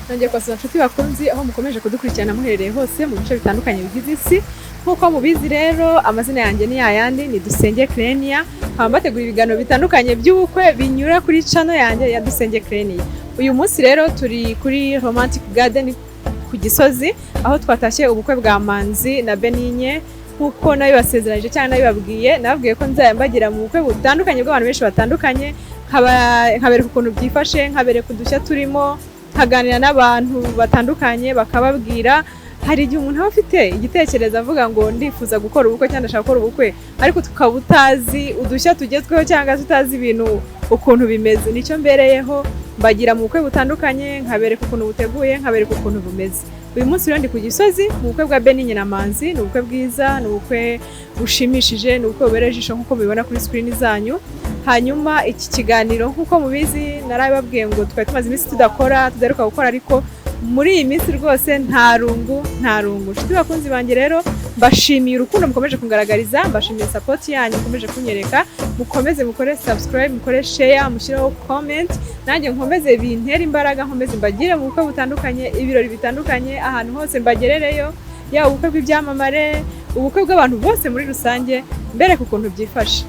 Nongeye kubasuhuza, inshuti bakunzi, aho mukomeje kudukurikirana muherereye hose mu bice bitandukanye bigize isi. Nk'uko mubizi rero, amazina yanjye ni yayandi, ni Dusenge Clenia. Nkaba mbategura ibiganiro bitandukanye by'ubukwe binyura kuri channel yanjye ya Dusenge Clenia. Uyu munsi rero turi kuri Romantic Garden ku Gisozi, aho twatashye ubukwe bwa Manzi na Benigne. Nk'uko nabibasezeranyije cyangwa nabibabwiye, nababwiye ko nzajya mbagira mu bukwe butandukanye bw'abantu benshi batandukanye, nkabereka ukuntu byifashe, nkabereka udushya turimo, nkaganira n'abantu batandukanye bakababwira. Hari igihe umuntu aba afite igitekerezo avuga ngo ndifuza gukora ubukwe cyangwa ndashaka gukora ubukwe, ariko tukaba utazi udushya tugezweho cyangwa se utazi ibintu ukuntu bimeze. Nicyo mbereyeho, mbagira mu bukwe butandukanye, nkabereka ukuntu buteguye, nkabereka ukuntu bumeze. Uyu munsi rero ndi ku Gisozi mu bukwe bwa Benigne na Manzi. Ni ubukwe bwiza, ni ubukwe bushimishije, ni ubukwe bubereye ijisho nk'uko mubibona kuri screen zanyu. Hanyuma iki kiganiro, nk'uko mubizi, narabibabwiye ngo twari tumaze iminsi tudakora, tudaheruka gukora, ariko muri iyi minsi rwose nta rungu, nta rungu. Inshuti bakunzi banjye rero, mbashimiye urukundo mukomeje kungaragariza, mbashimiye support yanyu mukomeje kunyereka. Mukomeze mukore subscribe, mukore share, mushyireho comment, nanjye nkomeze bintere imbaraga, nkomeze mbagire mu bukwe butandukanye, ibirori bitandukanye, ahantu hose mbagerereyo, yaba ubukwe bw'ibyamamare, ubukwe bw'abantu bose muri rusange, mbereka ukuntu byifashe.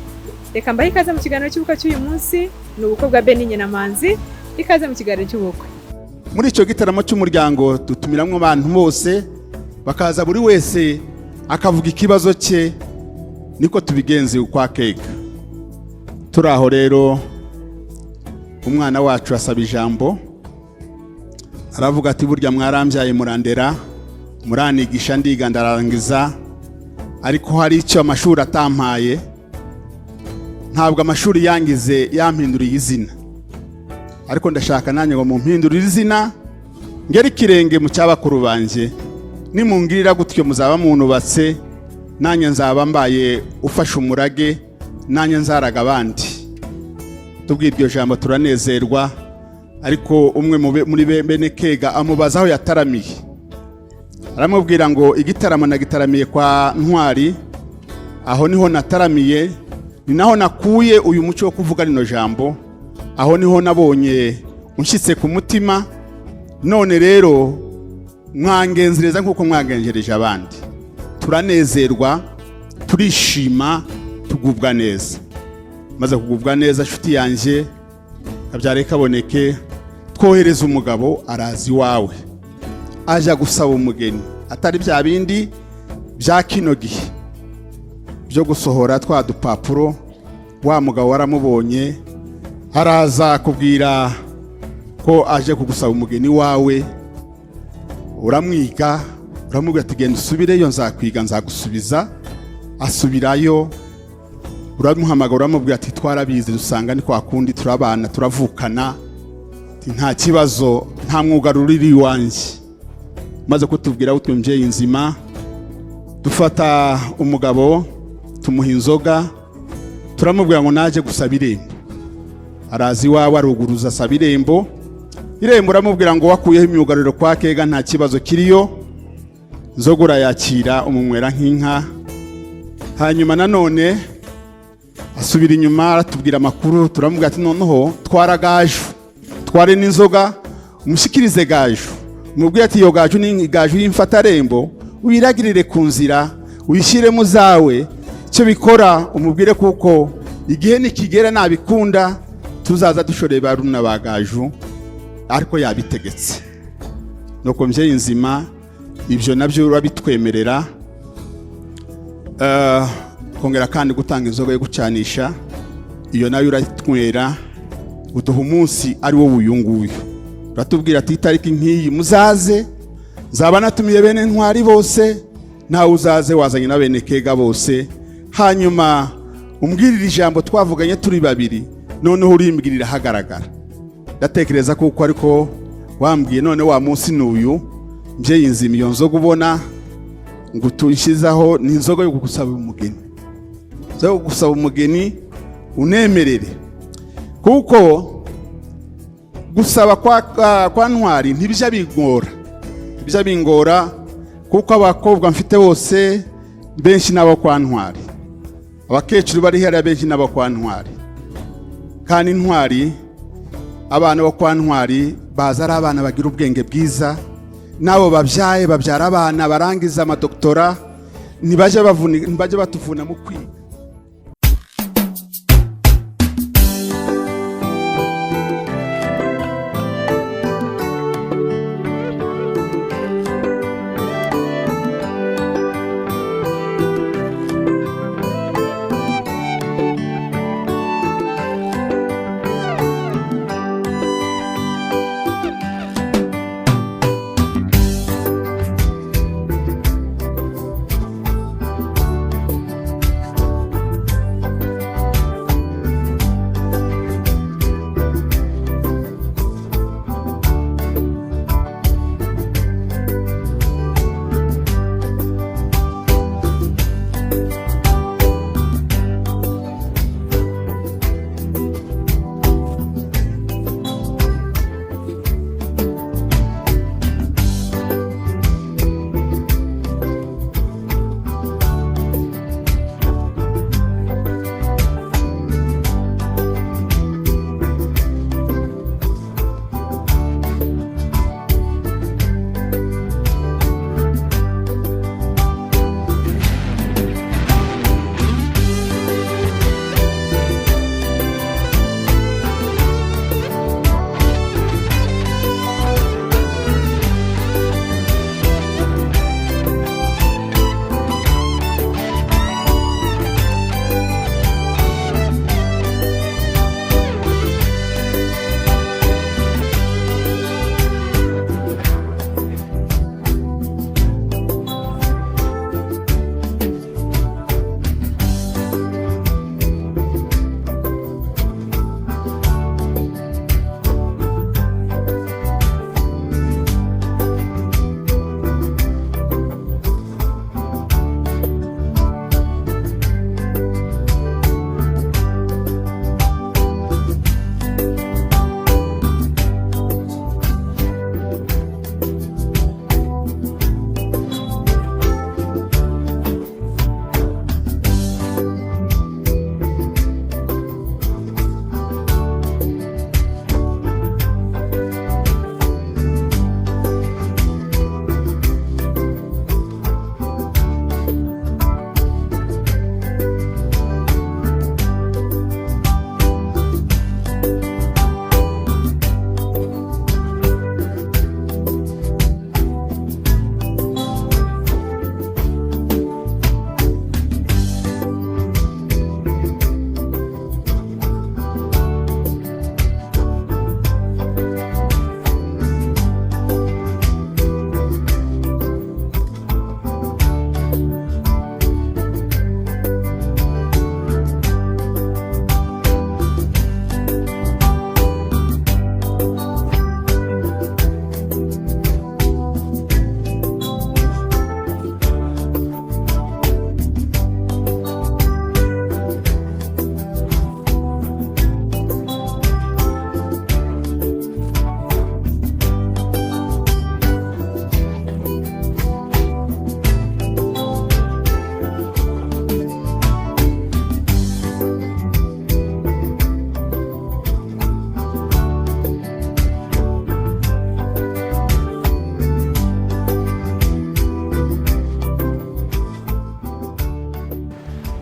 Reka mbahe ikaze mu kiganiro cy'ubukwe cy'uyu munsi. Ni ubukwe bwa Benigne na Manzi. Ikaze mu kiganiro cy'ubukwe. Muri icyo gitaramo cy'umuryango dutumiramo abantu bose, bakaza, buri wese akavuga ikibazo cye. Niko tubigenze kwa Kega. Turi aho rero, umwana wacu asaba ijambo, aravuga ati: "Burya mwarambyaye, murandera, muranigisha, ndiga, ndarangiza, ariko hari icyo amashuri atampaye. Ntabwo amashuri yangize, yampinduriye izina, ariko ndashaka nanjye ngo mumpindurire izina, ngere ikirenge mu cyabakuru banjye. Nimungirira gutyo muzaba munubatse, nanjye nzaba mbaye ufashe umurage, nanjye nzaraga abandi." Tubwira iryo jambo turanezerwa, ariko umwe muri bene Kega amubaza aho yataramiye. Aramubwira ngo: "Igitaramo nagitaramiye kwa Ntwari, aho niho nataramiye, ni naho nakuye uyu muco wo kuvuga rino jambo, aho niho nabonye unshyitse ku mutima. None rero mwangenzereza nk'uko mwagenjereje abandi." Turanezerwa, turishima, tugubwa neza. Maze kugubwa neza, nshuti yanjye, kabyare kaboneke, twohereza umugabo, araza iwawe, aja gusaba umugeni, atari bya bindi bya kino gihe byo gusohora twa dupapuro. Wa mugabo waramubonye, araza kubwira ko aje kugusaba umugeni wawe. Uramwiga, uramubwira ati: "Genda usubireyo, nzakwiga, nzagusubiza." Asubirayo. Uramuhamagara, uramubwira ati: "Twarabizi, dusanga ni kwa kundi, turabana, turavukana." Ati: "Nta kibazo, nta mwugaruro uri iwanjye." Maze kutubwira utwo, mbyeyi nzima, dufata umugabo, tumuha inzoga, turamubwira ngo naje gusaba irembo. Araza iwawe, aruguruza, asaba irembo. Irembo uramubwira ngo wakuyeho imyugariro kwa Kega, nta kibazo kiriyo. Inzoga urayakira, umunywera nk'inka. Hanyuma nanone asubira inyuma, aratubwira amakuru. Turamubwira ati: "Noneho twara gaju, tware n'inzoga, umushyikirize gaju, umubwire ati: iyo gaju ni gaju y'imfatarembo, uyiragirire ku nzira, uyishyiremo zawe icyo bikora, umubwire kuko igihe nikigera nabikunda tuzaza dushoreye barumuna ba gaju." Ariko yabitegetse. Nuko mbyeyi nzima, ibyo nabyo urabitwemerera. Kongera kandi gutanga inzoga yo gucanisha, iyo nayo uratwera, uduha umunsi ari wo uyu nguyu. Uratubwira ati: "Itariki nk'iyi muzaze, nzaba natumiye bene Ntwari bose, nawe uzaze wazanye na bene Kega bose, hanyuma umbwirire ijambo twavuganye turi babiri, noneho urimbwirira ahagaragara." Ndatekereza kuko ariko wambwiye. None wa munsi ni uyu, mbyeyi nzima. Iyo nzoga ubona ngo tuyishyizeho ni inzoga yo gusaba umugeni, inzoga yo gusaba umugeni. Unemerere, kuko gusaba kwa Ntwari ntibijya bingora, ntibijya bingora, kuko abakobwa mfite bose benshi n'abo kwa Ntwari, abakecuru bari hariya benshi n'abo kwa Ntwari, kandi Ntwari Abana bo kwa Ntwari baza ari abana bagira ubwenge bwiza, n'abo babyaye babyara abana barangiza amadoktora, ntibajya ntibajya batuvuna mu kwiga.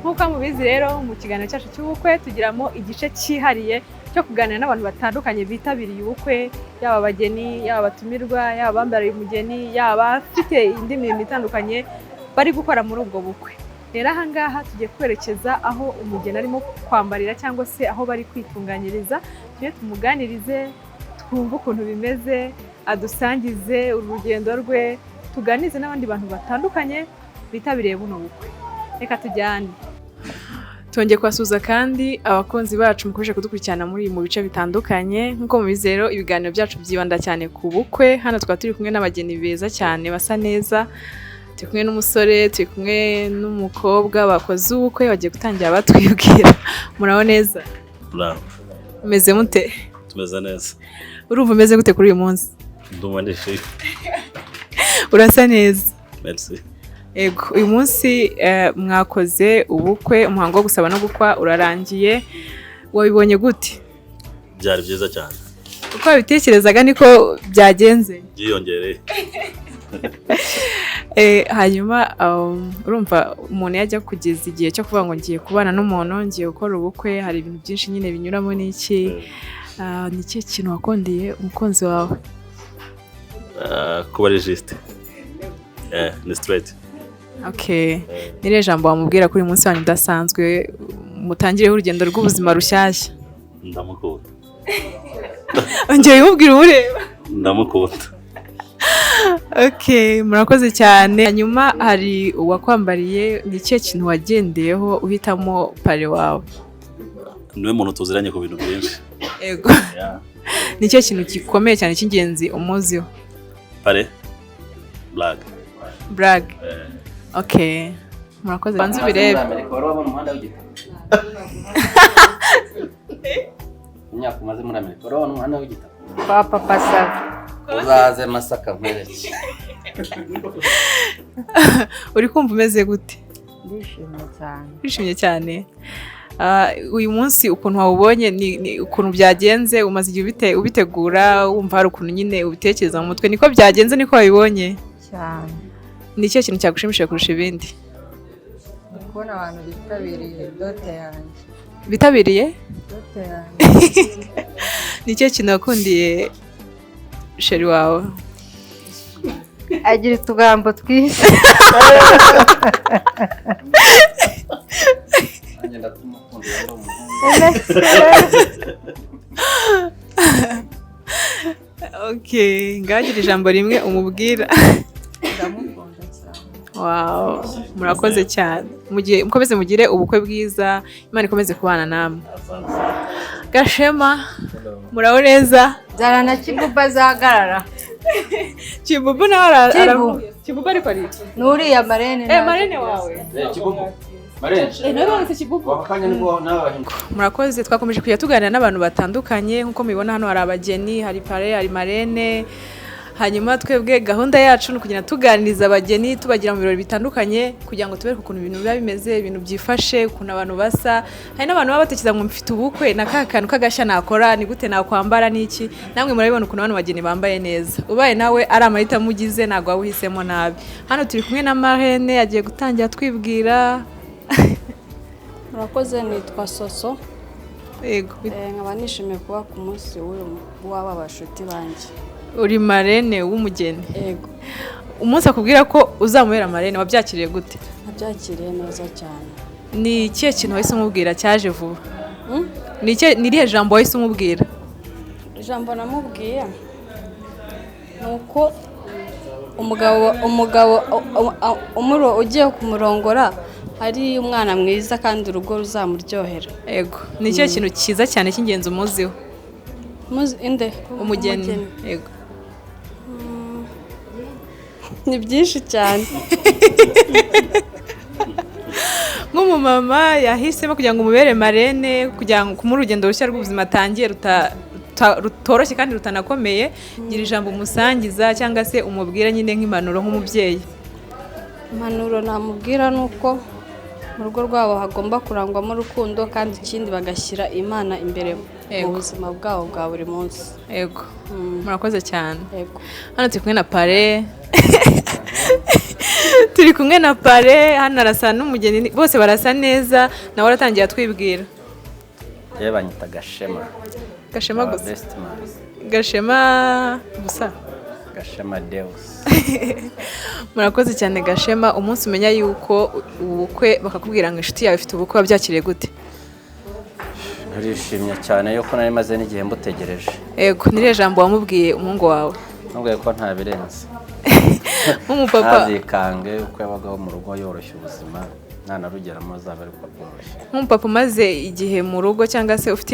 Nk'uko mubizi rero, mu kiganiro cyacu cy'ubukwe tugiramo igice cyihariye cyo kuganira n'abantu batandukanye bitabiriye ubukwe, yaba abageni, yaba abatumirwa, yaba abambariye umugeni, yaba abafite indi mirimo itandukanye bari gukora muri ubwo bukwe. Rero aha ngaha tugiye kwerekeza aho umugeni arimo kwambarira cyangwa se aho bari kwitunganyiriza, tujye tumuganirize, twumve ukuntu bimeze, adusangize urugendo rwe, tuganirize n'abandi bantu batandukanye bitabiriye buno bukwe. Reka tujyane. Twongeye kubasuhuza kandi abakunzi bacu mukomeje kudukurikirana muri mu bice bitandukanye. Nk'uko mubizi rero, ibiganiro byacu byibanda cyane ku bukwe. Hano tukaba turi kumwe n'abageni beza cyane basa neza, turi kumwe n'umusore, turi kumwe n'umukobwa bakoze ubukwe, bagiye gutangira batwibwira. Muraho neza? Bravo. Umeze mute? Tumeze neza. Urumva umeze gute kuri uyu munsi? Ndumva nishimye. Urasa neza. Merci. Ego, uyu munsi mwakoze ubukwe, umuhango wo gusaba no gukwa urarangiye, wabibonye gute? Byari byiza cyane. Uko wabitekerezaga niko byagenze? Byiyongereye. Hanyuma urumva umuntu yajya kugeza igihe cyo kuvuga ngo ngiye kubana n'umuntu, ngiye gukora ubukwe, hari ibintu byinshi nyine binyuramo n'iki. Ni ikihe kintu wakundeye umukunzi wawe? Kuba ari juste, ni straight. Okay, ni irihe jambo wamubwira kuri uyu munsi wanyu udasanzwe, mutangireho urugendo rw'ubuzima rushyashya? Ndamukunda. Ongera umubwira umureba. Ndamukunda. Okay, murakoze cyane. Hanyuma hari uwakwambariye, ni ikihe kintu wagendeyeho uhitamo parrain wawe? Niwe muntu tuziranye ku bintu byinshi. Yego. Ni ikihe kintu gikomeye cyane cy'ingenzi umuziho? Parrain, blague. Blague. Okay, murakoze. Banza ubirebe. Muri Amerika wari wabona umuhanda w'igitaka? Imyaka umaze muri Amerika, wari wabona umuhanda w'igitaka? Kwa Papa Sava. Uzaze Masaka nkwereke. Uri kumva umeze gute? Ndishimye cyane. Wishimye cyane. Uyu munsi ukuntu wawubonye, ni ukuntu byagenze, umaze igihe ubitegura, wumva hari ukuntu nyine ubitekereza mu mutwe, niko byagenze, niko wabibonye? Cyane. Ni ikihe kintu cyagushimishije kurusha ibindi? Ndi kubona abantu bitabiriye dot yanjye. Bitabiriye? Dot yanjye. Ni ikihe kintu wakundiye chéri wawe? Agira utugambo twiza. Nanjye ndatumukunda, ndi umuhungu. Okay, ngagira ijambo rimwe umubwira. Ndamukunda cyane. Wow, murakoze cyane. Mugihe mukomeze mugire ubukwe bwiza, Imana ikomeze kubana namwe. Gashema, muraho neza? Nzara na Kibuba azahagarara. Kibubu nawe Kibu. aravuye. Kibubu ariko ari iki? N'uriya marraine. Marraine wawe. Kibubu, marraine. Nawe wanditse Kibubu. Wako kanya nibwo nawe bahinduka. Murakoze, twakomeje kujya tuganira n'abantu batandukanye. Nk'uko mubibona hano hari abageni, hari parrain, hari marraine. Hanyuma twebwe gahunda yacu ni ukugenda tuganiriza abageni, tubagira mu birori bitandukanye kugira ngo tubereke ukuntu ibintu biba bimeze, ibintu byifashe, ukuntu abantu basa. Hari n'abantu baba batekereza ngo mfite ubukwe na ka kantu k'agashya nakora, ni gute nakwambara n'iki. Namwe murabibona ukuntu bano bageni bambaye neza. Ubaye nawe ari amahitamo ugize, ntabwo waba uhisemo nabi. Hano turi kumwe na marraine, agiye gutangira twibwira. Murakoze, nitwa Soso. Yego. Nkaba nishimiye kuba ku munsi w'aba bashuti banjye. Uri marraine w'umugeni? Yego. Umunsi akubwira ko uzamubera marraine, wabyakiriye gute? Nabyakiriye neza cyane. Ni ikihe kintu wahise umubwira cyaje vuba? Ni irihe jambo wahise umubwira? Ijambo namubwiye ni uko umugabo ugiye kumurongora ari umwana mwiza kandi urugo ruzamuryohera. Yego. Ni ikihe kintu cyiza cyane cy'ingenzi umuziho? Muzi inde? Umugeni. Umugeni. Yego. Ni byinshi cyane. Nk'umumama yahisemo kugira ngo umubere marraine, kugira ngo kumuhe urugendo rushya rw'ubuzima atangiye rutoroshye kandi rutanakomeye, gira ijambo umusangiza cyangwa se umubwira nyine nk'impanuro nk'umubyeyi. Impanuro namubwira ni uko mu rugo rwabo hagomba kurangwamo urukundo, kandi ikindi bagashyira Imana imbere mu buzima bwabo bwa buri munsi. Yego. Murakoze cyane. Yego. Hano turi kumwe na parrain. Turi kumwe na parrain, hano arasa n'umugeni, bose barasa neza, nawe aratangiye atwibwira. Yewe banyita Gashema. Gashema Aba gusa. best man. Gashema gusa. Gashema Deus. Murakoze cyane Gashema, umunsi umenya yuko ubukwe bakakubwira ngo inshuti yawe ifite ubukwe, wabyakiriye gute? Narishimye cyane yuko nari maze n'igihe mbutegereje. Yego, ni irihe jambo wamubwiye umuhungu wawe? Nubwiye ko nta birenze. Nk'umupapa. Ntazikange uko yabagaho mu rugo yoroshya ubuzima, nanarugeramo azaba ari uko bworoshye. Nk'umupapa umaze igihe mu rugo cyangwa se ufite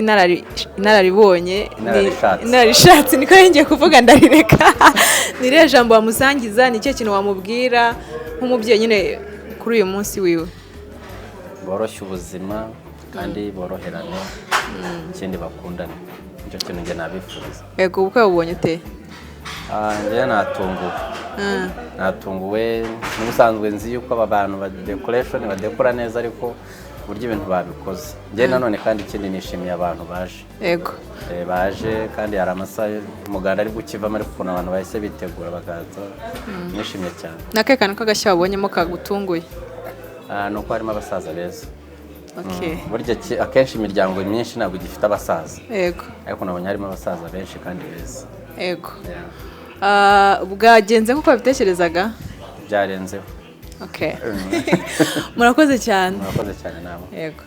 inararibonye, Inararishatse. inararishatse niko yongeye kuvuga ndarireka. Ni irihe jambo wamusangiza, ni ikihe kintu wamubwira nk'umubyeyi nyine kuri uyu munsi wiwe? Boroshye ubuzima kandi boroherane, ikindi bakundane, nicyo kintu njye nabifuriza. Yego, ubukwe wabubonye ute? Njye natunguwe. Natunguwe, n'ubusanzwe nzi yuko aba bantu ba decoration badekora neza, ariko Uburyo ibintu babikoze. Njye nanone kandi ikindi nishimiye abantu baje. Baje kandi hari amasaha umuganda ari gukivamo, ariko ukuntu abantu bahise bitegura bakaza, nishimye cyane. Ni akahe kantu k'agashya wabonyemo kagutunguye? Ni uko harimo abasaza beza. Okay. Burya akenshi imiryango myinshi ntabwo igifite abasaza, ariko nabonye harimo abasaza benshi kandi beza. Yeah. Bwagenze nk'uko wabitekerezaga? Byarenzeho. Okay. Murakoze cyane. Murakoze cyane nawe. Yego.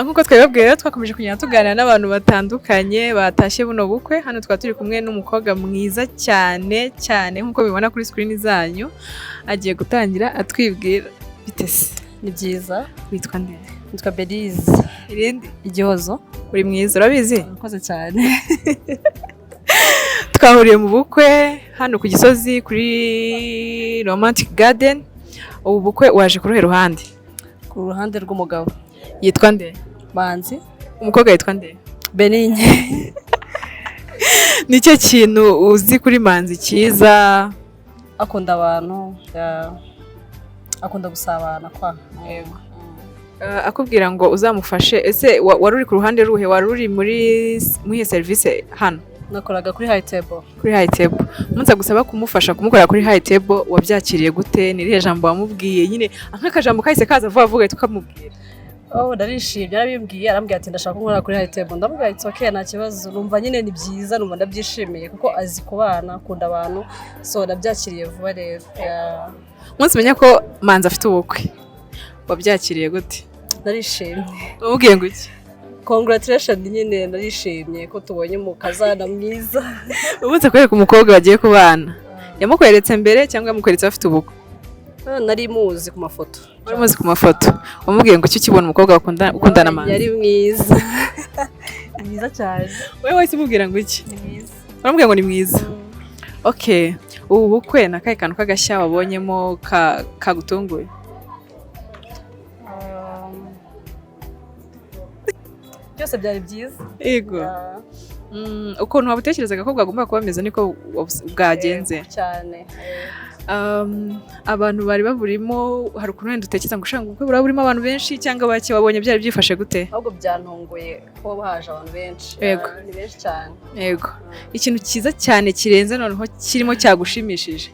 Nk'uko twabibabwiye rero, twakomeje kugenda tuganira n'abantu batandukanye batashye buno bukwe. Hano twaba turi kumwe n'umukobwa mwiza cyane cyane, nk'uko bibona kuri screen zanyu. Agiye gutangira atwibwira. Bite se? Ni byiza. Witwa nde? Nitwa Belize. Irindi? Igihozo. Uri mwiza, urabizi? Murakoze cyane. Twahuriye mu bukwe hano ku Gisozi kuri Romantic Garden. Ubu bukwe waje ku ruhe ruhande? Ku ruhande rw'umugabo. Yitwa nde? Manzi. Umukobwa yitwa nde? Benigne. Ni cyo kintu uzi kuri Manzi cyiza? Akunda abantu, akunda gusabana kwa. Yego. Akubwira ngo uzamufashe, ese wari uri ku ruhande ruhe? Wari uri muri serivisi hano? Nakoraga kuri high table. Kuri high table. Umunsi agusaba kumufasha kumukorera kuri high table, wabyakiriye gute? Ni irihe jambo wamubwiye nyine, nk'akajambo kahise kaza vuba vuba ugahita ukamubwira? Oh, narishimye. Yarabimbwiye, arambwira ati: "Ndashaka ko nkora kuri high table." Ndamubwira: "It's okay, nta kibazo." Numva nyine ni byiza, numva ndabyishimiye kuko azi kubana, akunda abantu, so nabyakiriye vuba rero. Yeah. Umunsi umenya ko Manzi afite ubukwe, wabyakiriye gute? Narishimye. Wamubwiye ngo iki? Congratulation nyine, narishimye ko tubonye umukazana mwiza. Umunsi akwereka umukobwa bagiye kubana, yamukweretse mbere cyangwa yamukweretse bafite ubukwe? Ah, nari muzi ku mafoto. Wari muzi ku mafoto. Wamubwiye ngo icyo ukibona umukobwa ukundana Manzi? Yari mwiza, mwiza cyane. Wowe wahise umubwira ngo iki? Ni mwiza. Uramubwira ngo ni mwiza. Okay, ubu bukwe ni akahe kantu k'agashya wabonyemo kagutunguye? Byose byari byiza. Yego. Ukuntu wabutekerezaga ko bwagomba kuba bumeze niko bwagenze? Yego, cyane. Abantu bari baburimo, hari ukuntu wenda utekereza ngo ushaka ubukwe buraba burimo abantu benshi cyangwa bake, wabonye byari byifashe gute? Ahubwo byantunguye ko haje abantu benshi. Ni benshi cyane. Yego. Ikintu cyiza cyane kirenze noneho kirimo cyagushimishije?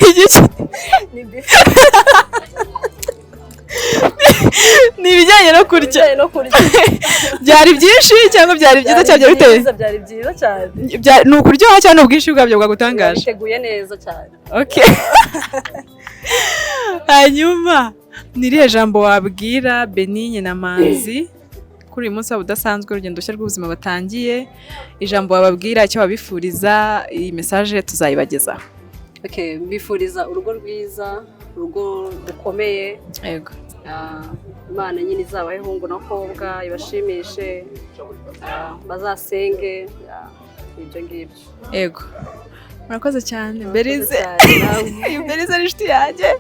Igiki? Ni bife. Ni ibijyanye no kurya? Ibijyanye no kurya. Byari byinshi cyangwa byari byiza cyangwa byari biteye? Byiza, byari byiza cyane. Ni ukuryoha cyangwa ni ubwinshi bwabyo bwagutangaje? Biteguye neza cyane. Okay. Hanyuma ni irihe jambo wabwira Benigne na Manzi kuri uyu munsi wabo udasanzwe, urugendo rushya rw'ubuzima batangiye? Ijambo wababwira, icyo wabifuriza, iyi message tuzayibagezaho. Okay, mbifuriza urugo rwiza, urugo rukomeye. Imana nyine izabahe hungu na kobwa, ibashimishe, bazasenge, ibyo ngibyo. Yego, murakoze cyane. Murakoze Berize. cyane, namwe. Uyu Berize ni inshuti yanjye.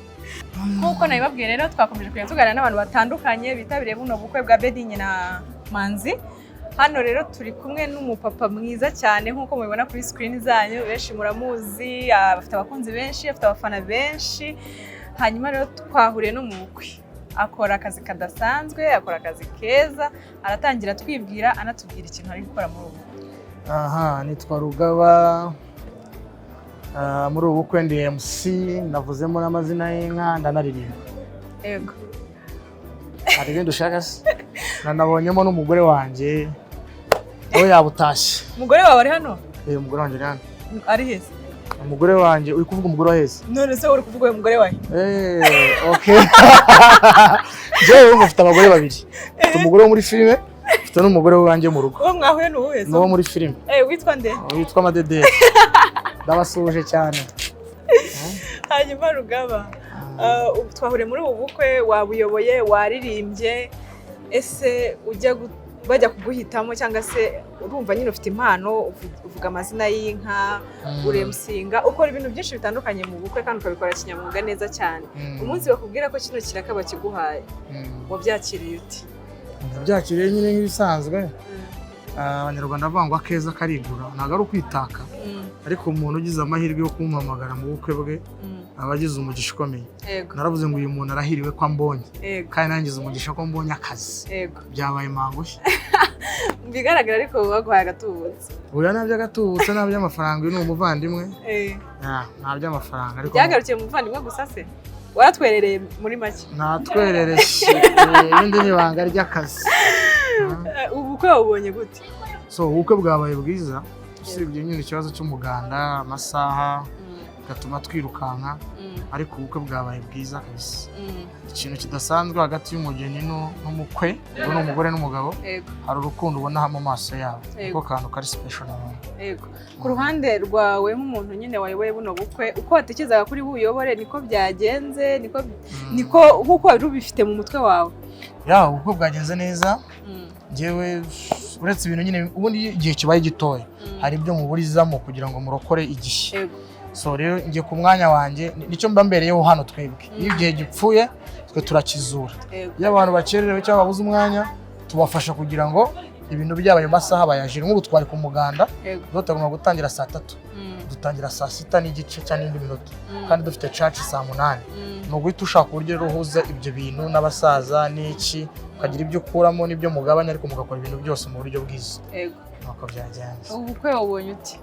Nk'uko nabibabwiye rero, twakomeje kugenda tuganira n'abantu batandukanye bitabiriye buno bukwe bwa Benigne na Manzi. Hano rero turi kumwe n'umupapa mwiza cyane, nk'uko mubibona kuri screen zanyu. Benshi muramuzi, afite abakunzi benshi, afite abafana benshi. Hanyuma rero twahuriye no mu bukwe, akora akazi kadasanzwe, akora akazi keza. Aratangira atwibwira, anatubwira ikintu ari gukora muri ubu bukwe. Aha, nitwa Rugaba. Muri ubu bukwe ndi MC, navuzemo n'amazina y'inka, ndanaririmba. Hari ibindi ushaka se? Nanabonyemo n'umugore wanjye, we yabutashye. Umugore wawe ari hano? Eh, umugore wanjye ari hano. Ari heza? Umugore wanjye, uri kuvuga umugore wa heza? None se uri kuvuga uyu mugore wawe? Eh, okay. Njyewe mufite abagore babiri, mfite umugore wo muri filime, mfite n'umugore wanjye mu rugo. Uwo mwahuye ni uwuhe se? N'uwo muri filime. Eh, witwa nde? Witwa Madederi, ndabasuhuje cyane. Hanyuma Rugaba, ubu twahuriye muri ubu bukwe, wabuyoboye, waririmbye. Ese ujya bajya kuguhitamo, cyangwa se urumva nyine ufite impano, uvuga amazina y'inka, uremusinga, ukora ibintu byinshi bitandukanye mu bukwe kandi ukabikora kinyamwuga neza cyane. Umunsi bakubwira ko kino kiraka bakiguhaye, wabyakiriye ute? Ndabyakiriye nyine nk'ibisanzwe. Abanyarwanda bavuga ngo akeza karigura, ntabwo ari ukwitaka, ariko umuntu ugize amahirwe yo kumpamagara mu bukwe bwe Abagize umugisha ukomeye. Naravuze ngo uyu muntu arahiriwe ko ambonye, kandi nangize umugisha ko mbonye akazi. Byabaye mangushye. Mu bigaragara ariko baguhaye agatubutse. Buriya nta by'agatubutse, nta by'amafaranga, uyu ni umuvandimwe. Ah, nta by'amafaranga ariko. Byagarukiye mu muvandimwe gusa se? Waratwerereye muri make? Ntatwerereye, ibindi ni ibanga ry'akazi. Ubukwe wabubonye gute? So ubukwe bwabaye bwiza, usibye nyine ikibazo cy'umuganda, amasaha bigatuma twirukanka, ariko ubukwe bwabaye bwiza kabisa. Ikintu kidasanzwe hagati y'umugeni n'umukwe, ubwo ni umugore n'umugabo, hari urukundo ubona mu maso yabo. Niko kantu kari special nabonye. Yego. Ku ruhande rwawe nk'umuntu nyine wayoboye buno bukwe, uko watekerezaga kuri buyobore niko byagenze? Niko nk'uko wari ubifite mu mutwe wawe? Ya, ubukwe bwagenze neza. Njyewe uretse ibintu nyine, ubundi iyo igihe kibaye gitoya hari ibyo muburizamo kugira ngo murokore igihe. So rero njye ku mwanya wanjye nicyo mba mbereyeho hano. Twebwe iyo igihe gipfuye twe turakizura. Iyo abantu bakererewe cyangwa babuze umwanya, tubafasha kugira ngo ibintu byabo ayo masaha bayajire. Nk'ubu twari ku muganda, tugomba gutangira saa 3, dutangira saa 6:30 cyangwa n'indi minota, kandi dufite church saa 8. Ni uguhita ushaka uburyo rero uhuza ibyo bintu n'abasaza n'iki, ukagira ibyo ukuramo n'ibyo mugabanya, ariko mugakora ibintu byose mu buryo bwiza. Nuko byagenze. Ubukwe wabonye ute?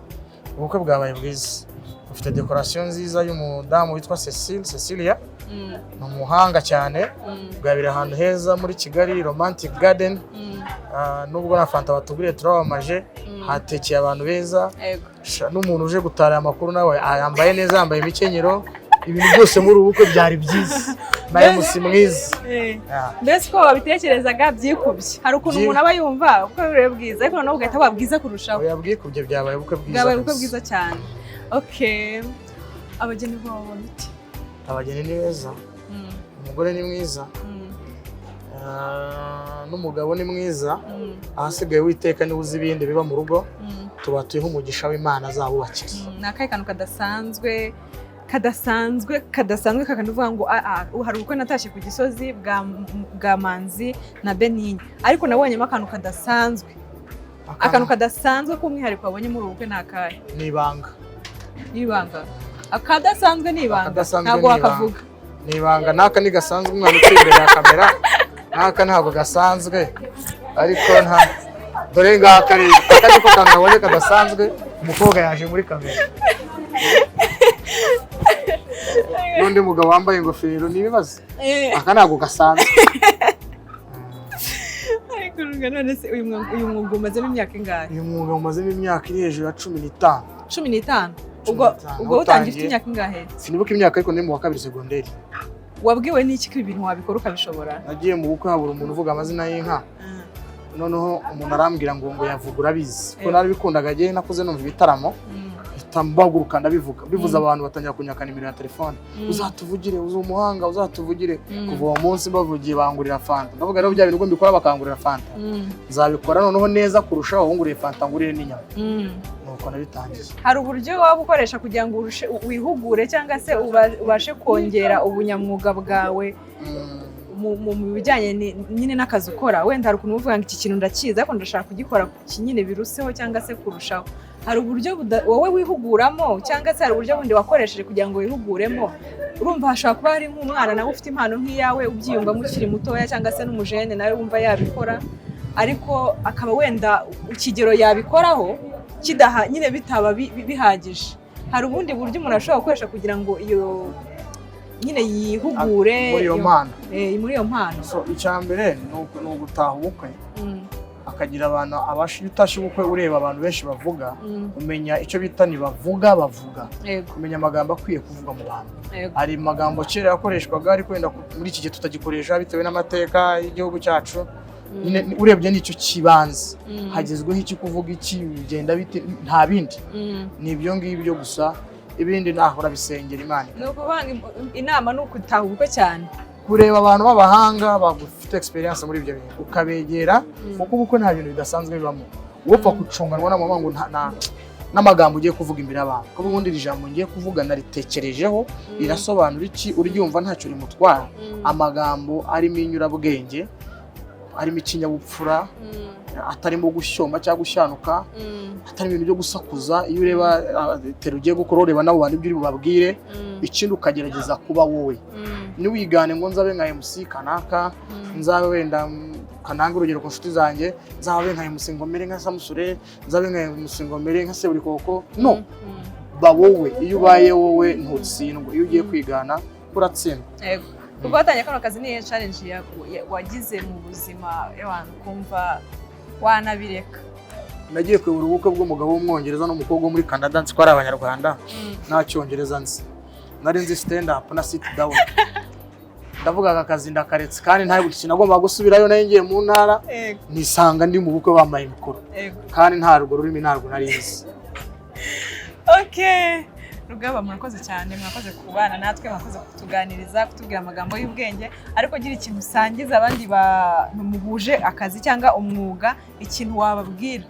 Ubukwe bwabaye bwiza, bufite decoration nziza y'umudamu witwa Cecile, Cecilia. Ni umuhanga cyane. Bwabereye ahantu heza muri Kigali, Romantic Garden. Ah, nubwo na fanta batuguriye turabamaje, hatekeye abantu beza. N'umuntu uje gutara aya makuru nawe yambaye neza, yambaye imikenyero. Ibintu byose muri ubu bukwe byari byiza na MC mwiza. Yeah. Mbese uko wabitekerezaga byikubye? Hari ukuntu umuntu aba yumva ubukwe buri bwiza, ariko noneho ugahita buba bwiza kurushaho. Oya, bwikubye, byabaye ubukwe bwiza Bwabaye ubukwe kabisa. bwiza cyane. Okay, abageni bababona ute? Abageni ni beza. Umugore ni mwiza. Ah, n'umugabo ni mwiza. Ahasigaye Uwiteka niwe uzi ibindi biba mu rugo. Tubatuyeho umugisha w'Imana, azabubakire. Ni akahe kantu kadasanzwe kakandi uvuga ngo "Ah, ah, hari ubukwe natashye ku Gisozi bwa Manzi na Benigne, ariko nabonyemo akantu kadasanzwe"? Akantu kadasanzwe k'umwihariko wabonye muri ubu bukwe ni akahe? Ni ibanga. Ni ibanga? Akadasanzwe ni ibanga? Akadasanzwe Ntabwo ni ibanga. wakavuga? Ni ibanga. N'aka ni gasanzwe, umwana uciye imbere ya kamera, n'aka ntabwo gasanzwe, ariko nta dore ngaka rero, aka niko kantu nabonye kadasanzwe: umukobwa yaje muri kamera n'undi mugabo wambaye ingofero, ni ibibazo. Aka ntabwo gasanzwe. Ariko runga, none se uyu mwuga umazemo imyaka ingahe? Uyu mwuga umazemo imyaka iri hejuru ya 15. 15? Cumi Ubwo n'itanu. ubwo utangiye ufite Utangiye. imyaka ingahe? Sinibuka imyaka, ariko ni mu wa kabiri segonderi. Wabwiwe n'iki ko ibintu wabikora ukabishobora? Nagiye mu bukwe habura umuntu uvuga amazina y'inka, noneho umuntu arambwira ngo yavuga urabizi ko narabikundaga. Njyewe nakuze numva ibitaramo, mpita mbaguruka ndabivuga bivuze, abantu batangira kunyaka nimero ya telefone: "Uzatuvugire, uzi umuhanga, uzatuvugire." Kuva uwo munsi mbavugiye bangurira fanta. Ndavuga rero bya bintu ubwo mbikora bakangurira fanta, nzabikora noneho neza kurushaho, nguriye fanta ngurire n'inyama. Nuko nabitangiye. Hari uburyo waba ukoresha kugira ngo wihugure cyangwa se ubashe kongera ubunyamwuga bwawe mu bijyanye nyine n'akazi ukora? Wenda hari ukuntu uba uvuga ngo iki kintu ndakizi, ariko ndashaka kugikora nyine biruseho cyangwa se kurushaho. Hari uburyo wowe wihuguramo, cyangwa se hari uburyo bundi wakoresheje kugira ngo wihuguremo? Urumva hashobora kuba hari nk'umwana nawe ufite impano nk'iyawe, ubyiyumvamo ukiri mutoya, cyangwa se n'umujene nawe wumva yabikora, ariko akaba wenda ikigero yabikoraho kidaha nyine bitaba bihagije. Hari ubundi buryo umuntu ashobora gukoresha kugira ngo iyo nyine yihugure Muri iyo mpano? Muri iyo mpano. So icya mbere ni ugutaha ubukwe, akagira abantu abasha. Iyo utashye ubukwe ureba abantu benshi bavuga, umenya icyo bita ntibavuga bavuga, kumenya amagambo akwiye kuvugwa mu bantu. Hari amagambo kera yakoreshwaga, ariko wenda muri iki gihe tutagikoresha bitewe n'amateka y'igihugu cyacu. Nyine urebye nicyo kibanze. Hagezweho iki, kuvuga iki, bigenda bite, nta bindi. Ni ibyo ngibyo gusa, ibindi naho urabisengera Imana. Ni ukuvuga ngo inama ni ukutaha ubukwe cyane. Kureba abantu b'abahanga bagufite experience muri ibyo bintu, ukabegera, kuko ubukwe nta bintu bidasanzwe bibamo. Upfa gucunganwa n'amabanga ngo n'amagambo ugiye kuvuga imbere y'abantu, kuko ubundi iri jambo ngiye kuvuga naritekerejeho, rirasobanura iki? Uryumva ntacyo rimutwara. Amagambo arimo inyurabwenge. Harimo ikinyabupfura, atarimo gushyoma cyangwa gushyanuka, atari ibintu byo gusakuza. Iyo ureba tera ugiye gukora, ureba n'abo bantu ibyo uri bubabwire. Ikindi, ukagerageza kuba wowe. Ntiwigane ngo nzabe nka MC kanaka, nzabe wenda kananga, urugero ku nshuti zanjye, nzabe nka MC ngo mere nka Samusure, nzabe nka MC ngo mere nka Seburikoko. No, ba wowe. Iyo ubaye wowe ntutsindwa. Iyo ugiye kwigana uratsindwa. Yego. Kuva watangiye kano kazi, niyo challenge wagize mu buzima y'abantu kumva wanabireka? Nagiye kuyobora ubukwe bw'umugabo w'Umwongereza n'umukobwa wo muri Canada, nzi ko ari Abanyarwanda. Nta Cyongereza nzi, nari nzi stand up na sit down. Ndavuga aka kazi ndakaretse, kandi nta sinagomba gusubirayo, nayo ngiye mu ntara. Nisanga ndi mu bukwe, bambaye mikoro, kandi nta rwo rurimi ntarwo nari nzi. Okay. Rugaba, murakoze cyane, mwakoze kubana natwe, mwakoze kutuganiriza, kutubwira amagambo y'ubwenge. Ariko gira ikintu usangiza abandi bantu muhuje akazi cyangwa umwuga, ikintu wababwira.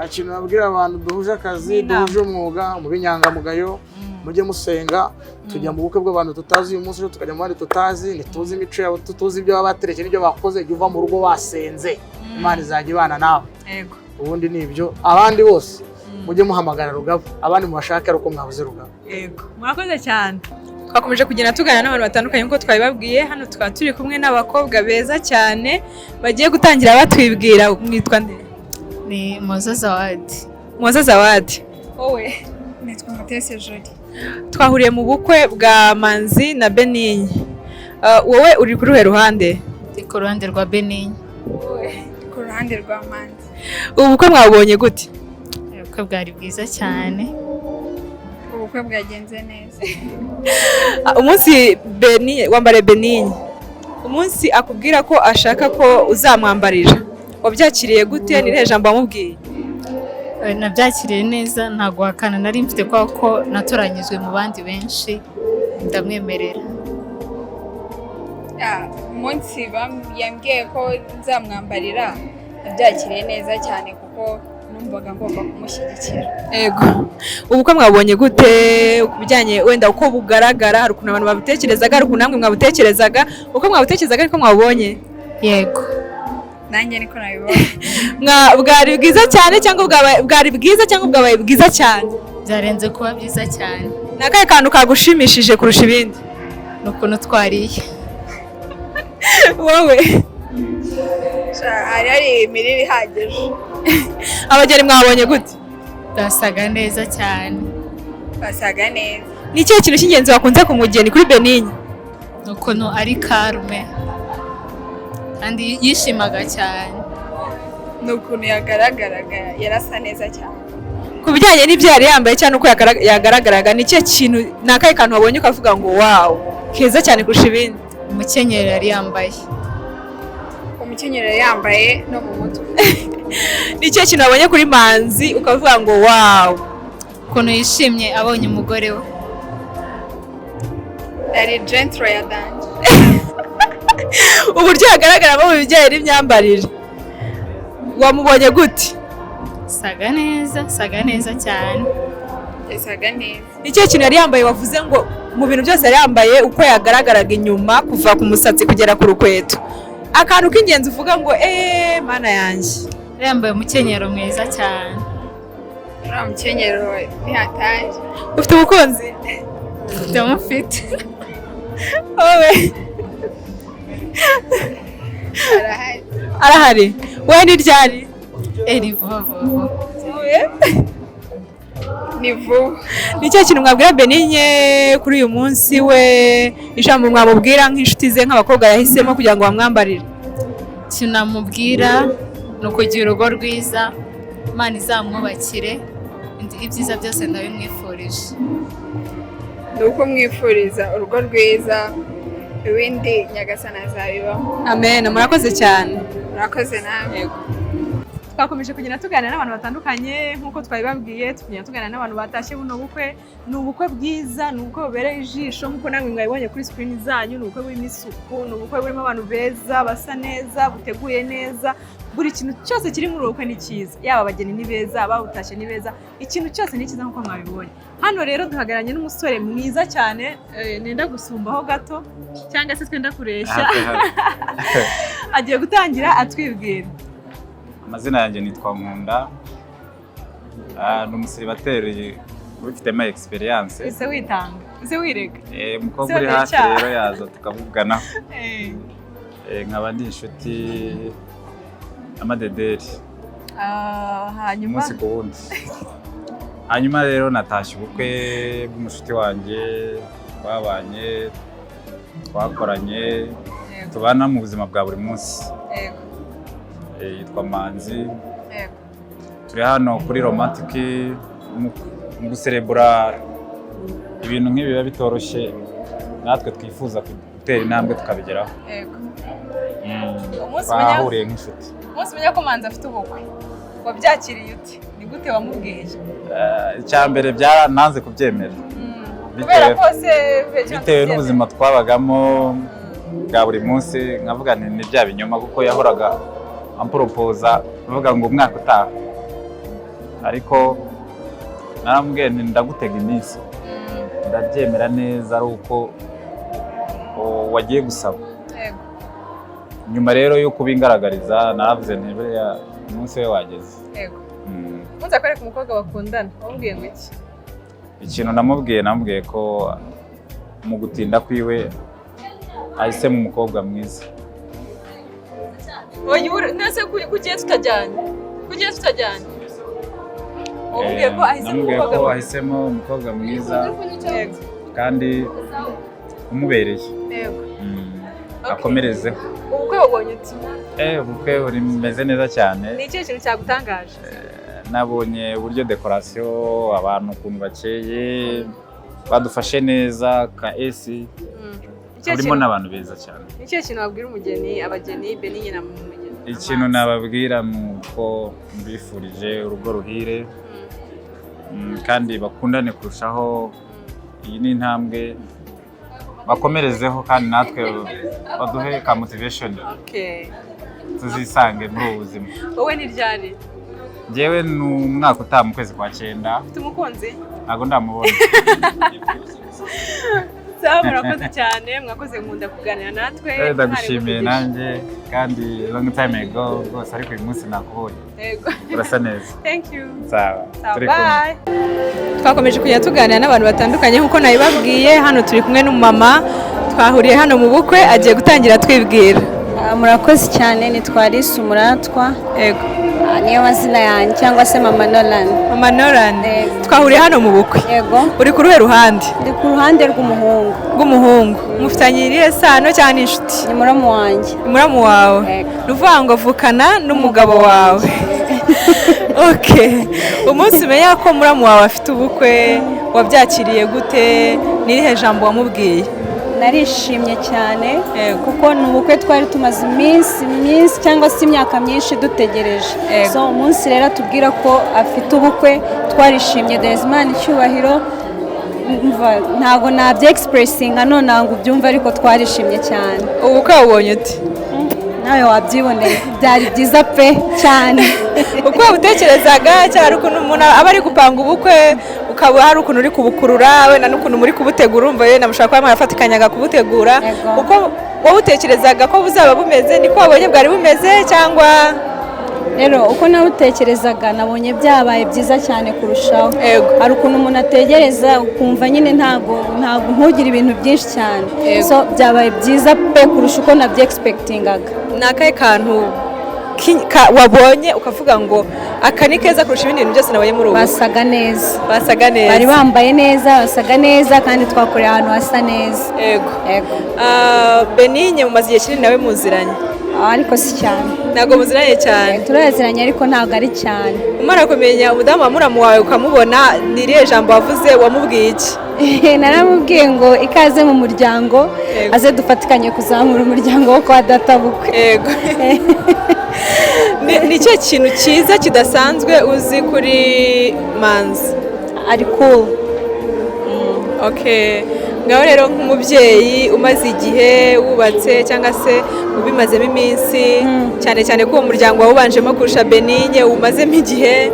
Ikintu nabwira abantu duhuje akazi, N'inama. duhuje umwuga, mube inyangamugayo, mujye musenga. Tujya mu bukwe bw'abantu tutazi uyu munsi, ejo tukajya mu bandi tutazi, ntituzi imico yabo, tutuzi ibyo baba baterekeye n'ibyo bakoze. Jya uva mu rugo wasenze, Imana izajya ibana nawe. Ubundi ni ibyo. Abandi bose mujye muhamagara Rugaba, abandi mubashake ari uko mwabuze Rugaba. Yego, murakoze cyane. Twakomeje kugenda tuganira n'abantu batandukanye nk'uko twabibabwiye. Hano tukaba turi kumwe n'abakobwa beza cyane bagiye gutangira batwibwira. Mwitwa nde? Ni Moza Zawadi. Moza Zawadi, wowe? Nitwa Mutesi Jolie. Twahuriye mu bukwe bwa Manzi na Benigne. Wowe uri kuri ruhe ruhande? Ndi ku ruhande rwa Benigne. Ku ruhande rwa Manzi. Ubu bukwe mwabonye gute? Ubukwe bwari bwiza cyane. Ubukwe bwagenze neza. Ah, umunsi Beni wambare Benigne, umunsi akubwira ko ashaka ko uzamwambarira, wabyakiriye gute? Ni irihe jambo wamubwiye? Nabyakiriye neza, nta guhakana nari mfite kubera ko natoranyijwe mu bandi benshi, ndamwemerera. Ah, umunsi yambwiye ko nzamwambarira, nabyakiriye neza cyane kuko numvaga ngomba kumushyigikira. Ego, ubukwe mwabonye gute ku bijyanye wenda uko bugaragara? Hari ukuntu abantu babitekerezaga, hari ukuntu namwe mwabutekerezaga. Uko mwabutekerezaga ariko mwabonye? Yego. Nanjye niko nabibonye. Bwari bwiza cyane cyangwa bwabaye, bwari bwiza cyangwa bwabaye bwiza cyane? Byarenze kuba byiza cyane. Ni akahe kantu kagushimishije kurusha ibindi? Ni ukuntu twariye. Wowe? Sha, hari hari imirire ihagije. Abageni mwabonye gute? Basaga neza cyane. Basaga neza. Ni ikihe kintu cy'ingenzi wakunze ku mugeni, kuri Benigne? Ni ukuntu ari calme kandi yishimaga cyane. Ni ukuntu yagaragaraga, yarasa neza cyane. Ku bijyanye n'ibyo yari yambaye cyangwa uko yagaragaraga, ni ikihe kintu, ni akahe kantu wabonye ukavuga ngo "Wow, keza cyane kurusha ibindi"? Umukenyero yari yambaye. Umukenyero yari yambaye no mu mutwe. Ni ikihe kintu wabonye kuri Manzi ukavuga ngo "Wow"? Ukuntu yishimye abonye umugore we. Yari gentle ya danger. Uburyo yagaragaramo mu bijyanye n'imyambarire, wamubonye gute? Saga neza, saga neza cyane. Yasaga neza. Ni ikihe kintu yari yambaye wavuze ngo mu bintu byose yari yambaye, uko yagaragaraga inyuma kuva ku musatsi kugera ku rukweto, akantu k'ingenzi uvuga ngo "Eee, Mana yanjye"? Yari yambaye umukenyero mwiza cyane. Uriya mukenyero ntihatari. Ufite umukunzi? Ndamufite. Wowe? Arahari. Arahari. Wowe ni ryari? Eri, vuba vuba. Ni vuba. Ni ikihe kintu mwabwira Benigne kuri uyu munsi we, ijambo mwamubwira nk'inshuti ze, nk'abakobwa yahisemo kugira ngo bamwambarire? Ikintu namubwira ni ukugira urugo rwiza, Imana izamwubakire, ibyiza byose ndabimwifurije. Ni uko mwifuriza urugo rwiza, ibindi Nyagasani azabibaho. Amen, murakoze cyane. Murakoze nawe. Twakomeje kugenda tuganira n'abantu batandukanye nk'uko twabibabwiye, tugenda tuganira n'abantu batashye buno bukwe. Ni ubukwe bwiza, ni ubukwe bubereye ijisho nk'uko namwe mwabibonye kuri screen zanyu. Ni ubukwe burimo isuku, ni ubukwe burimo abantu beza basa neza, buteguye neza. Buri kintu cyose kiri muri ubu bukwe ni cyiza, yaba abageni ni beza, ababutashye ni beza, ikintu cyose ni cyiza nk'uko mwabibonye. Hano rero duhagararanye n'umusore mwiza cyane, nenda gusumbaho gato cyangwa se twenda kureshya. Agiye gutangira atwibwira. Amazina yanjye nitwa Nkunda. Ni umuseribateri ubifitemo experience. Ese witanga, ese wirega? Umukobwa Se uri hafi icyaha. Rero yaza tukavuganaho. Nkaba ndi inshuti amadederi Hanyuma umunsi ku wundi. Hanyuma rero natashye ubukwe bw'umushuti wanjye twabanye, twakoranye, tubana mu buzima bwa buri munsi. Yitwa Manzi. Turi hano kuri Romantic mu guserebura ibintu nk'ibi biba bitoroshye, natwe twifuza gutera intambwe tukabigeraho. Umunsi umenya- Twahuriye nk'inshuti. Umunsi umenya ko Manzi afite ubukwe, wabyakiriye ute? Ni gute wamubwiye? Icya mbere byarananze kubyemera. Kubera ko se Bitewe n'ubuzima twabagamo bwa buri munsi, nkavuga nti ni bya binyoma, kuko yahoraga amporopoza avuga ngo umwaka utaha, ariko naramubwiye nti ndagutega iminsi, ndabyemera neza ari uko wagiye gusaba. Nyuma rero yo kubingaragariza, naravuze nti buriya umunsi we wageze. Umunsi akwereka umukobwa bakundana, wamubwiye ngo iki? Ikintu namubwiye ko mu gutinda kwiwe ahisemo umukobwa mwiza. Oya, nese kugiye tutajyanye, wamubwiye ko ahisemo Namubwiye umukobwa ko mwiza? ahisemo umukobwa mwiza kandi umubereye. Akomerezeho. Ubukwe wabonye uti? Ubukwe bumeze neza cyane. Ni ikihe kintu cyagutangaje? Nabonye uburyo dekorasiyo, abantu ukuntu bakeye, badufashe neza ka esi. Ikihe Harimo kintu- n'abantu beza cyane. Ni ikihe kintu wabwira umugeni, abageni Benigne na mugeni? Ikintu nababwira ni uko mbifurije urugo ruhire, kandi bakundane kurushaho. Iyi ni intambwe, bakomerezeho, kandi natwe baduhe ka motivation, tuzisange muri ubu buzima. Wowe ni ryari? Njyewe ni umwaka utaha mu kwezi kwa 9. Ufite umukunzi? Ntabwo ndamubona. Sawa, murakoze cyane, mwakoze nkunda kuganira natwe. Ndagushimiye Mwari nanjye, kandi long time ago rwose, ariko uyu munsi nakubonye. Yego. Urasa neza. Thank you. Sawa. Sawa, Turi kumwe. bye. Twakomeje kujya tuganira n'abantu batandukanye nk'uko nabibabwiye. Hano turi kumwe n'umumama twahuriye hano mu bukwe, agiye gutangira twibwira. Murakoze cyane, nitwa Alice Umuratwa. Yego. Niyo mazina yanjye, cyangwa se Mama Nolan. Mama Nolan, twahuriye hano mu bukwe. Yego. Uri ku ruhe ruhande? Ndi ku ruhande rw'umuhungu. Rw'umuhungu. Mufitanye irihe sano cyangwa ni inshuti? Ni muramu wanjye. Ni muramu wawe. Ni ukuvuga ngo avukana n'umugabo wawe. Okay. Umunsi umenya ko muramu wawe afite ubukwe, wabyakiriye gute? Ni irihe jambo wamubwiye? Narishimye cyane kuko ni ubukwe twari tumaze iminsi myinshi cyangwa se imyaka myinshi dutegereje. So umunsi rero atubwira ko afite ubukwe, twarishimye, duheza Imana icyubahiro. Umva, ntabwo nabye expressinga none ngo ubyumve, ariko twarishimye cyane. Ubukwe wabonye ute? Nawe wabyiboneye, byari byiza pe, cyane. Uko wabutekerezaga, cyangwa hari ukuntu umuntu aba ari gupanga ubukwe ukaba hari ukuntu uri kubukurura wenda n'ukuntu muri kubutegura, urumva wenda mushobora kuba mwarafatikanyaga kubutegura, uko wawutekerezaga ko buzaba bumeze niko wabonye bwari bumeze cyangwa? Rero uko nawutekerezaga, nabonye byabaye byiza cyane kurushaho. Hari ukuntu umuntu ategereza ukumva nyine ntabwo ntugire ibintu byinshi cyane. So byabaye byiza pe kurusha uko nabye expectingaga. Ni akahe kantu wabonye ukavuga ngo aka ni keza kurusha ibindi bintu byose nabonye muri ubu? Basaga neza. Basaga neza. Bari bambaye neza, basaga neza, kandi twakoreye ahantu hasa neza. Yego. Yego. Benigne mumaze igihe kinini nawe muziranye? Ariko si cyane. Ntabwo muziranye cyane? Turaziranye ariko ntabwo ari cyane. Umara kumenya umudamu wa muramu wawe ukamubona, ni irihe jambo wavuze? Wamubwiye iki? Naramubwiye ngo ikaze mu muryango, aze dufatikanye kuzamura umuryango wo kwa databukwe. Yego. Ni ikihe kintu cyiza kidasanzwe uzi kuri Manzi? Ari cool. Okay, ngaho rero nk'umubyeyi umaze igihe wubatse cyangwa se ubimazemo iminsi, cyane cyane ko uwo muryango wawubanjemo kurusha Benigne, umazemo igihe,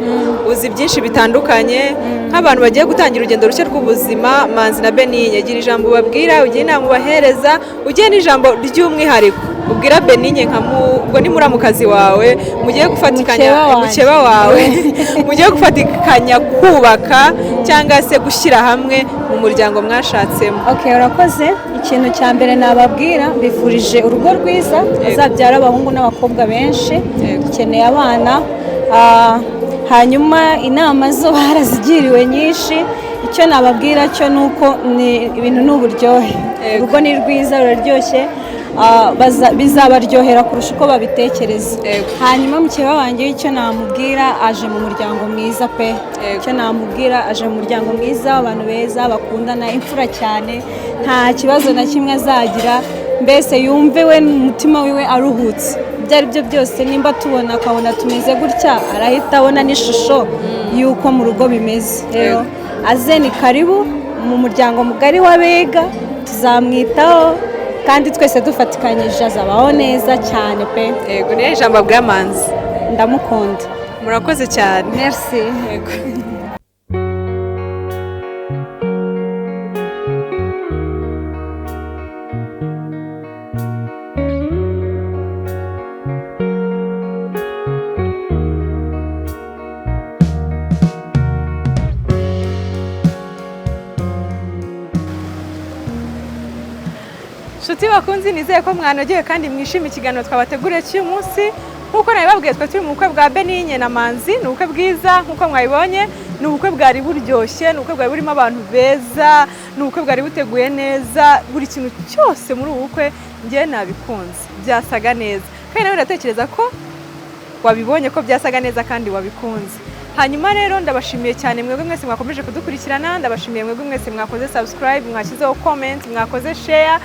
uzi byinshi bitandukanye, nk'abantu bagiye gutangira urugendo rushya rw'ubuzima, Manzi na Benigne, gira ijambo ubabwira, ugire inama ubahereza, ugire n'ijambo ry'umwihariko. Ubwira Benigne nka ubwo ni muramukazi wawe mugiye gufatikanya, Mukeba wanjye. mukeba wawe, mugiye gufatikanya kubaka cyangwa se gushyira hamwe mu muryango mwashatsemo. Okay, urakoze. Ikintu cya mbere nababwira, mbifurije urugo rwiza, bazabyara abahungu n'abakobwa benshi, dukeneye abana. Hanyuma inama zo barazigiriwe nyinshi. Icyo nababwira cyo ni uko ni ibintu ni uburyohe, urugo ni rwiza, ruraryoshye. Bizabaryohera kurusha uko babitekereza. Hanyuma mukeba wanjye, icyo namubwira, aje mu muryango mwiza pe. Icyo namubwira, aje mu muryango mwiza w'abantu beza bakundana, imfura cyane, nta kibazo na kimwe azagira. Mbese yumve we umutima wiwe aruhutse. Ibyo ari byo byose, nimba tubona akabona tumeze gutya, arahita abona n'ishusho y'uko mu rugo bimeze. Rero aze ni karibu mu muryango mugari w'Abega, tuzamwitaho kandi twese dufatikanyije azabaho neza cyane pe. Yego, niyo ijambo abwira Manzi. Ndamukunda. Murakoze cyane. Merci. Yego. Nshuti bakunzi, nizeye ko mwanogeye kandi mwishimiye ikiganiro twabateguriye cy'uyu munsi. Nk'uko nabibabwiye, twe turi mu bukwe bwa Benigne na Manzi. Ni ubukwe bwiza nk'uko mwabibonye, ni ubukwe bwari buryoshye, ni ubukwe bwari burimo abantu beza, ni ubukwe bwari buteguye neza. Buri kintu cyose muri ubu bukwe njye nabikunze, byasaga neza, kandi nawe ndatekereza ko wabibonye ko byasaga neza kandi wabikunze. Hanyuma rero ndabashimiye cyane mwebwe mwese mwakomeje kudukurikirana, ndabashimiye mwebwe mwese mwakoze subscribe, mwashyizeho comment, mwakoze share.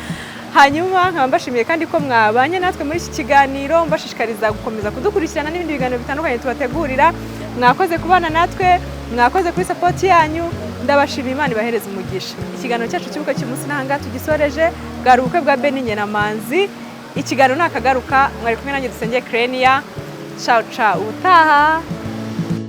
Hanyuma nkaba mbashimiye kandi ko mwabanye natwe muri iki kiganiro, mbashishikariza gukomeza kudukurikirana n'ibindi biganiro bitandukanye tubategurira. Mwakoze kubana natwe, mwakoze kuri support yanyu, ndabashimiye. Imana ibahereze umugisha. Ikiganiro cyacu cy'ubukwe cy'umunsi n'ahangaha tugisoreje, bwari ubukwe bwa Benigne na Manzi. Ikiganiro nakagaruka, mwari kumwe nanjye Dusenge Clenia. Ciao ciao, ubutaha.